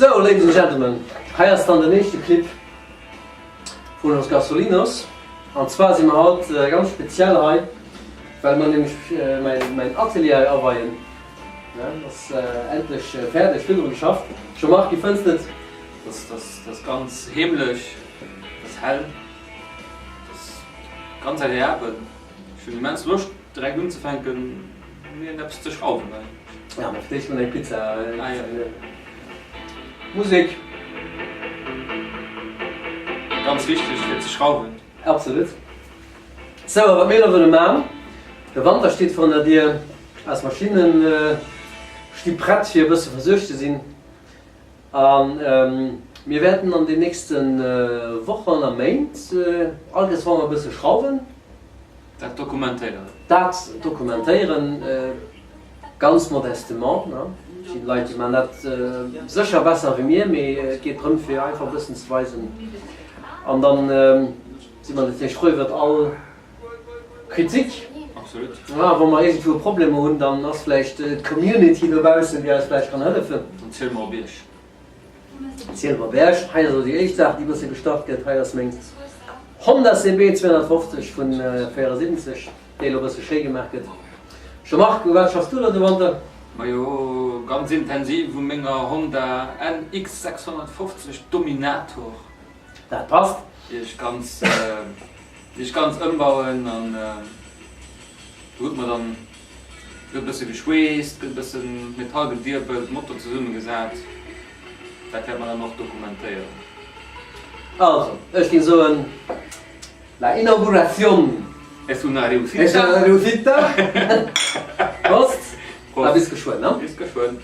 So, Ladies and Gentlemen, hei ass dann den éischte Clip vun Los Gasolinos. An zwar si mer haut ganz speziell hei, well mer nämlech mäin Atelier hei aweien. Ass endlech fäerdeg, vill dru geschafft. Jean-Marc, wéi fënns de et? Dat ass ganz heemlech, dat ass hell, dat ass ganz agreabel. Ech hunn immens Loscht direkt unzefänken mir eppes ze schrauwen hei. Ja, ma fir d'éischt mol eng Pizza. Ah jo. Musek. Ganz wichteg fir ze schrauwen. Absolut. Sou, a wat mir elo wëlle man, de Wanter steet virun der Dier, eis Maschinnen sti prett fir e bësse versuergt ze sinn. A mir wäerten an den nächste Wochen a Méint all Kéiers wa mer e bësse schrauwen. Dat dokumentéieren. Dat dokumentéieren, ganz modestement. Et ginn Leit, déi maachen dat sécher besser wéi mir, mee et geet drëm, fir einfach e bëssen ze weisen. An dann si mer natierlech frou iwwert all Kritik. Absolut. A wa mer iergendwou Problemer hunn, dann ass vläicht d'Community dobaussen, déi eis vläicht kann hëllefen. Dann ziele mer op Iech. Ziele mer op Iech. Hei ass elo déi éischt Saach, déi e bësse gestart gëtt. Hei ass meng Honda CB 250 vun 74, déi elo e bësse schéi gemaach gëtt. Jean-Marc, u wat schaffs du elo de Wanter? Majo, ganz intensiv u menger Honda NX 650 Dominator. Dat passt. Déi ech ganz, déi ech ganz ëmbauen an do huet mer dann, gëtt e bësse geschweesst, gëtt e bëssen Metall gediebelt, Motor zesummegesat. Dat wäert mer dann och dokumentéieren. Also, ech géing soen, la inauguración es una réussita. Es una réussita. Prost. Prost. A bis geschwënn, ne? Bis geschwënn.